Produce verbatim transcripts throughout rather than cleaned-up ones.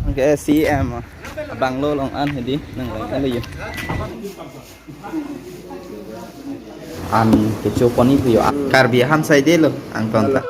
Oke, C M. Bungalow along an hedi, nang lang kali yo. An kecho pon-i yo. Karbi ahan saide lo, angton ta.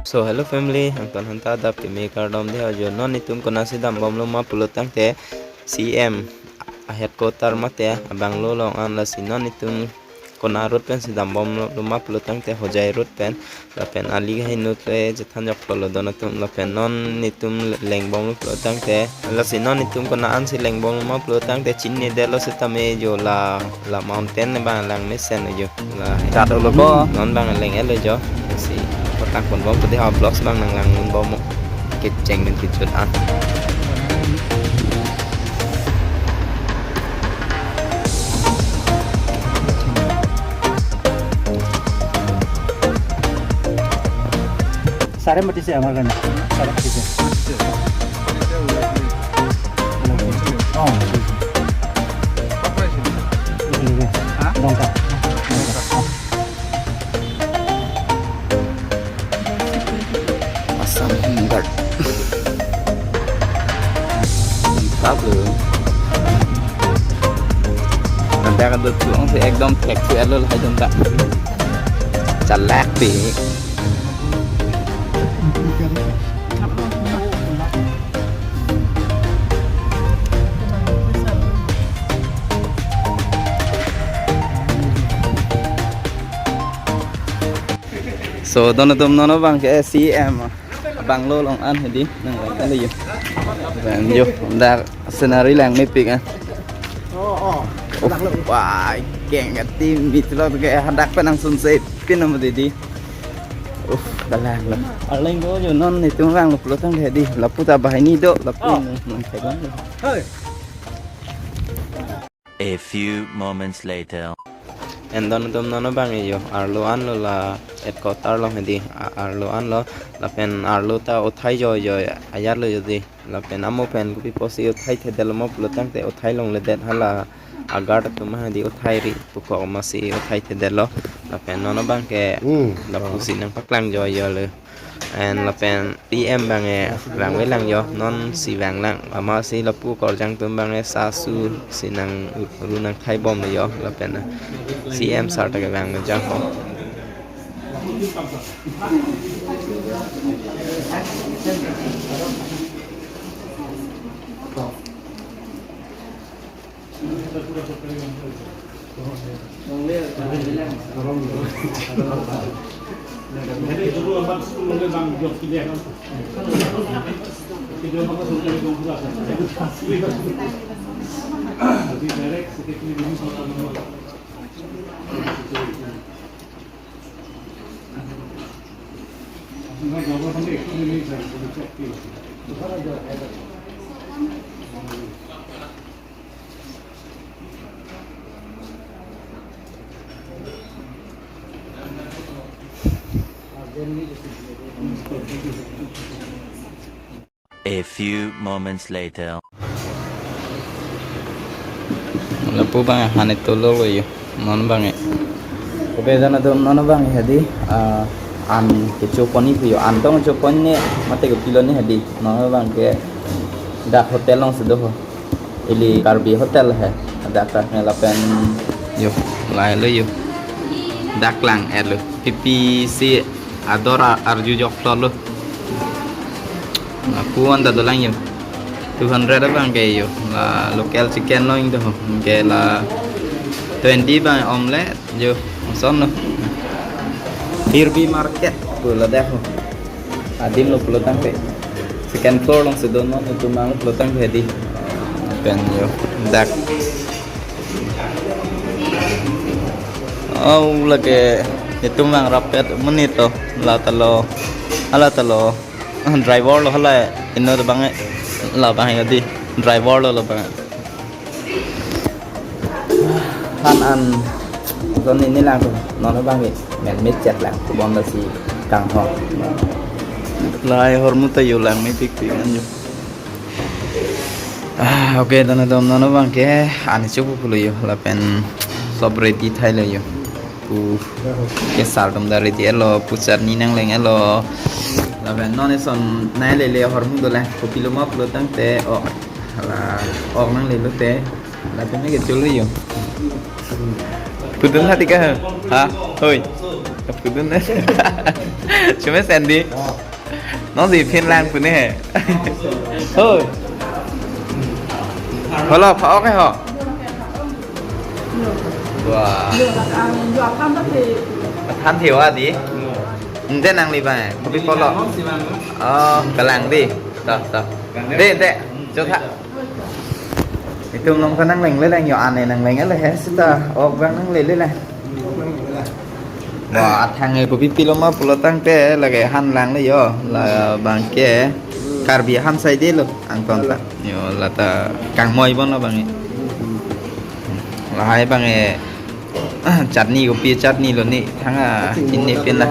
So hello family, angton hanta adap keme kardom dei ho jo. Non netum konatsi dambomlo ma pulo tangte C M a headquarter mate a bungalow along an, lasi non netum konat road pensi dambomlo ma pulo tangte Hojai road pen, lapen ali kahingno te chethan joklo don atum, lapen non netum lengbomlo pulo tangte, lasi non netum konat ansi lengbomlo ma pulo tangte chinine detlo setame jo, la, la mountain abang lang mesen jo. La, kat olo ko. Non abang leng-etlo jo. Si, kotang ponbom pute ha vlogs abang nang langdunbom. Kecheng pen kejut an. Sare matise amar kan. Sare matise. Oh. Dongka. Assam Home Guard. Mantap lo. Nanti akan tutup si ekdom thek si alo lahai dong ta. Chalak pi. So, don atum non abang ke C M bungalow along an hedi, nang lang kali yo. Pen yo, dak scenery lang mepik ah. Oh, oh. Uff, wah, keng ati mitlo ke hadak pen nang sunse pin nama didi. Uff, kalang lo. Arleng do yo non netum vanglo pulo tangte hedi. Lapu ta banghini do, lapu. Oh. Nang, nang theklong lo. Hey. A few moments later. Pen don atum non abang yo, arlo anlo la headquarter along hedi, a-, arlo anlo, lapen arlo ta uthai joijoi ajatlo hedi, lapen amo pen kopi pusi uthai thedetlo ma pulo tangte uthai longledet, hala a-guard atum hedi uthai ri pukok masi uthai thedetlo, lapen non abang ke Hmm. lapusi nang paklang joijoi lo. And lapen P M abang ke vangve lang yo, non si vang lang. Amatsi lapu korjang atum abang ke sasu si nang ru nang thaibomlo yo, lapen C M sir ta kevang jang ho. A few moments later. Lapu abang han itulo lo yo. Non abang ke. Oke, don atum non abang ke hedi, ah, an kecho pon-i yo. An tong cho pon-i ne mate kopilo ne hedi. Non abang ke dak hotel alongsi do ho. Ili Karbi Hotel he. Dak ta ne lapen yo, lahelo yo. Dak lang-etlo. P P C ador a-, arju joklo lo. Lapu an ta dolang yo. Two hundred abang ke yo. La local chicken lo ingdo ho. Ke la twenty abang omelette yo. Ason lo. Hirbi market pu ladak ho. Adim lo pulo tangte. Second floor alongsi do non, netum vang pulo tangte hedi. Pen yo. Oh, lake netum vang rapet menit to. La ta lo. Hala ta lo. Driver lo hala. Inut abang ke. Labang ke hedi. Driver lo labang ke. Han an. Don ini lang tu. Non abang ke. Men mit chat lang. Kubon lasi kang ho. Lahai ahormu ta yo lang mepikpik an yo. Ah, okay, don atum, non abang ke an chopo pulo jo, lapen sob ready thailo jo. Pu ke sar atum ta ready etlo, pu chutney nangleng etlo. Lapen non eson nai lele ahormu dolang, kopilo ma pulo tangte, oh, hala, ok nangle lote, lapen ke cholo jo. Pudun hati ka, ha? Hoi. Pudun na. Cuma Sandy. Nonsi phin lang pu ne he. Hoi. Holo, pha-ok he ho. Wah. Than thiwa di. Nde nangli bang. Kopi polo. Oh, kelang di. Toh, toh. Di, nde. Chotha. Itum nong ta nangleng le lang jo, ane nangleng le he seta. Ok bang nangle le lang. Wah, athang e kopi pilo ma pulo tangte lake han lang le jo. Labang ke Karbi ahan sai dolo angton ta. Jo, lata kangmoi bon labang e. Lahai bang e chutney, kopi chutney lo ni thang a ini pin la.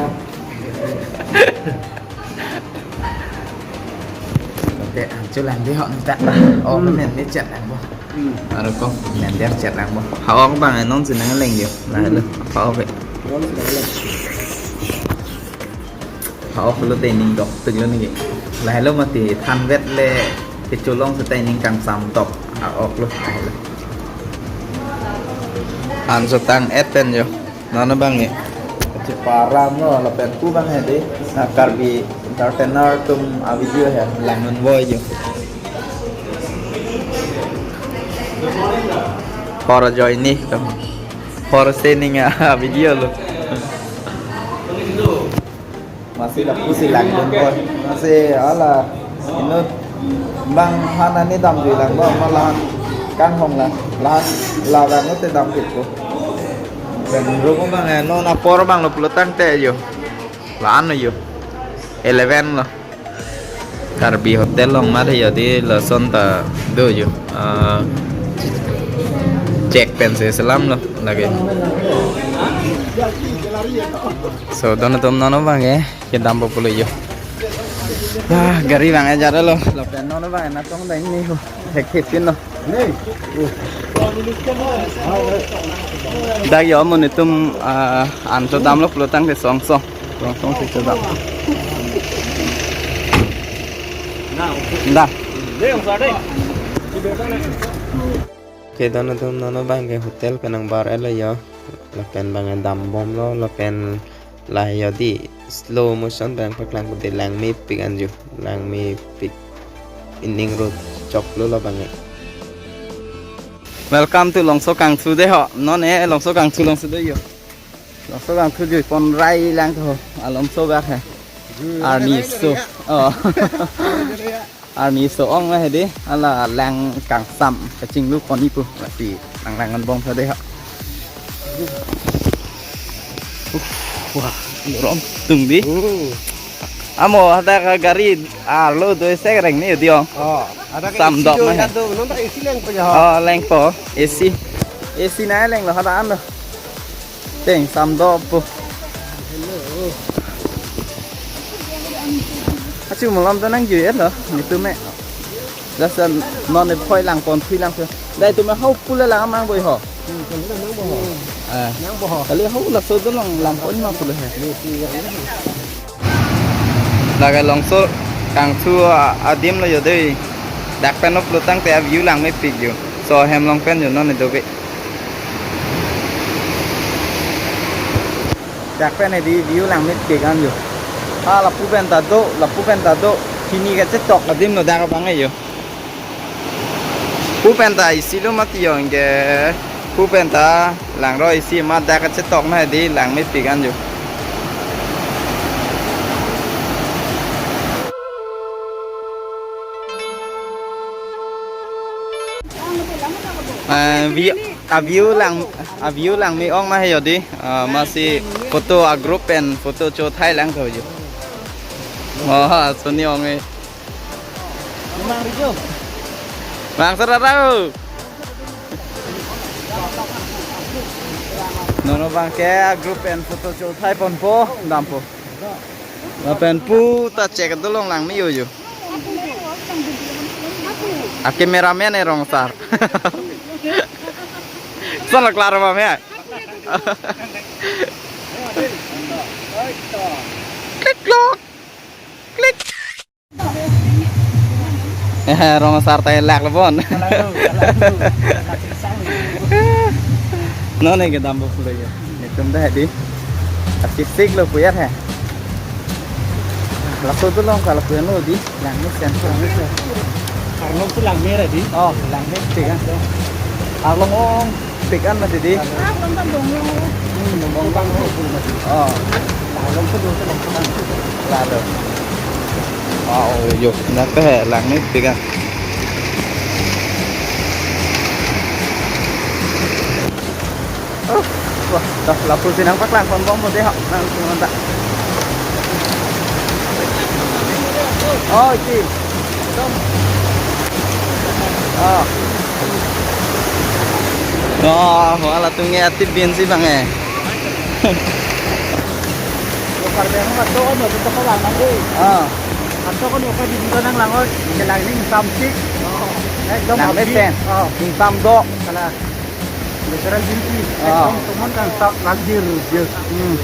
Te, an cholang di ho nita. Oh, Hmm. men ni chet lang bo. Hmm. Aro ko, men dia chet lang bo. Ha-ok bang e nonsi nangleng jo. Lahelo. Ha-ok e. Nonsi nangleng. Ha-ok lote ning dokpik lo ni ke. Lahelo mati thanvet le kecholong seta ning kangsam dok. Ha-ok lo. Lahelo. An so tang-et pen jo. Non abang e. Cheparam lo, lapen pu bang he di. Na Karbi entertainer atum a-video he, lang non voi jo. Hor ajoine, hor se ning a-video lo. Masi lapusi lang dun ko. Masi hala inut bang han ani damjui lang bo, ma lahan kanghong la, lahan la bang te damjui ko. Pen room bang e, non apor bang lo pulo tangte jo. La-an jo. Eleven lo. Karbi hotel along mat he jo di lason ta do jo. Ah, check pen se selam lo lake. So, don atum non abang e. Kedam po pulo jo. Ah, gari bang e jara lo. Lapen non bang e natong dai ni ho. Hek hek pin lo. Dak jo amonit atum, ah, an chodam lo pulo tangte song song. Song song si chodam. Dah. Kedam atum non abang ke hotel penang bar elo jo. Lapen bang e dam bom lo, lapen lahai jo di slow motion bang paklang pute langmepik an jo, langmepik. Ining ro chok lo labang e. Welcome to Longso Kangthu de ho. Non e Longso Kangthu along si do jo. Longso Kangthu jui pon rai lang tho. Alongso bak he. Arni so. Oh. Arni so ong la he di. Hala lang kangsam kachinglu pon ipu. Lasi lang lang bom sa de ha. Wah, lorom tung di. Hmm. Amo hadak gari arlo do sek reng ni di ong. Oh, ada Sam dok ma he. Kan tu, non ta A C leng po jo. Oh, leng po. A C. A C na leng lo hadak an lo. Teng sam dok po. Achu malom ta nangjui et lo, netum me. Jasa non ne phoi lang pon thui lang pon. Dai tum me hau pule lang mang boi ho. Hmm, pule lang mang boi ho. Eh. Mang boi ho. Kali hau laso do long lang pon ma pule he. Ni si ya. Lake Longso Kangthu a-, adim lo jo dei. Dak pen up lo tangte a-view langmepik jo. So hem along pen jo non ne do be. Dak pen he di view langmepik an jo. Ah, lapu pen ta do, lapu pen ta do. Hini kachetok adim lo dak abang e jo. Pu pen ta isi lo mati jo anke. Pu pen ta langro isi ma dak kachetok ma he di langmepik an jo. Eh, view, a-view lang, a-view langme ong ma he jo di. Ah, masi photo a-group pen photo chothai lang tho jo. Oh, soni ong e. Mang sarara ho. Non abang ke a-group pen photo chothai pon po, dam po. Lapen pu ta check do long langme jo jo. A cameraman e Rong Sar. Son lo klar ma me. Klik klok. Klik. Eh, Rong Sar ta lak lo bon. Non ne kedam bo pulo ya. Netum dah di. Asik sik lo puyer he. Laso tu long kalau puyer lo di. Langmesen, langmesen. Arlong tu langme ra di. Oh, langme tiga. Arlong ong. Pick an mati di. Ah, long kan dong long. Hmm, dong bang. Oh. Nah, long kedua tu long kedua. Lalu. Wow, yo, nak teh langme pick an. Oh, wah, dah lapu sinang paklang kon bom mo deh, nang cuma tak. Oh, iki. Oh. Oh, wala tunge atip bin si bang eh. Lokar deh, mas, tuh, mas, itu kan lang nang, eh. Ah. Atau kan lokar di sana nang lang, oh, ke lang ning samsik. Ekdom langmesen. Oh. Ning samdo. Salah. Natural beauty. Ah. Ekdom teman kan tak lagi, yes. Hmm.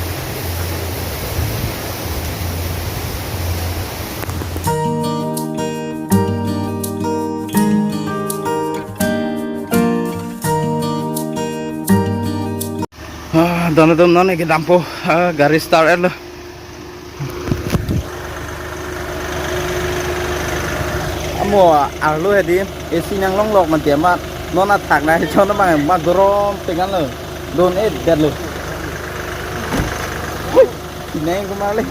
Ah, don atum non ke dampo, ah, gari start lo. Amo arlo hedi, A C nang longlok mati amat. Non athak na hichon na bang ma gorom pegan lo. Don e det lo. Hui, neng kumali.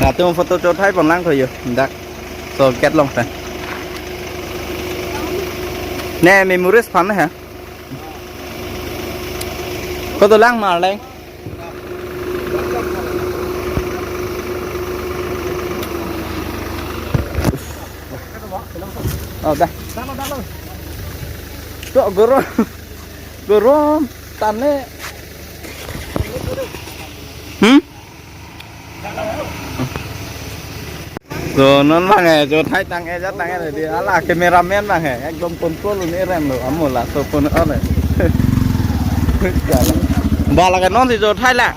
Latum photo chothai pon lang tho yo. Dak. So get long ta. Ne memories phan ha. Ko to lang mar leng. Oh, dah. Tuh, gorom. Gorom, tane. Hmm? So, non bang eh, chothai tang eh, jat tang eh, di hala cameraman bang eh, ekdom control un-e rem lo, amo laso pon on eh. Ba la ke non si chothai la.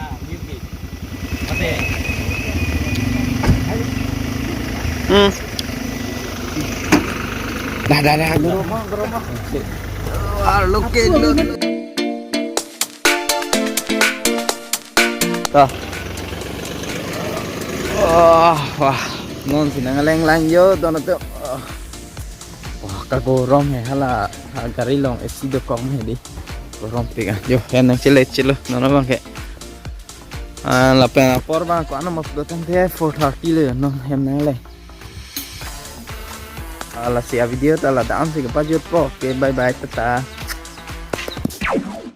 Hmm. Dah, dah, dah, gorom, gorom. Wah, look at, look. Toh. Oh, wah, non si nang leng lang yo, don atum. Oh. Wah, kagorom he hala, ha gari along A C dokok he di. Gorom pik ah. Yo, hem nang chele chele, non abang ke. Ah, lapen apor bang ko-an mas do tangte four thirty le, non hem nang le. Ah, lasi a video ta ladak-an si kepajutpo. Oke, bye bye, tata.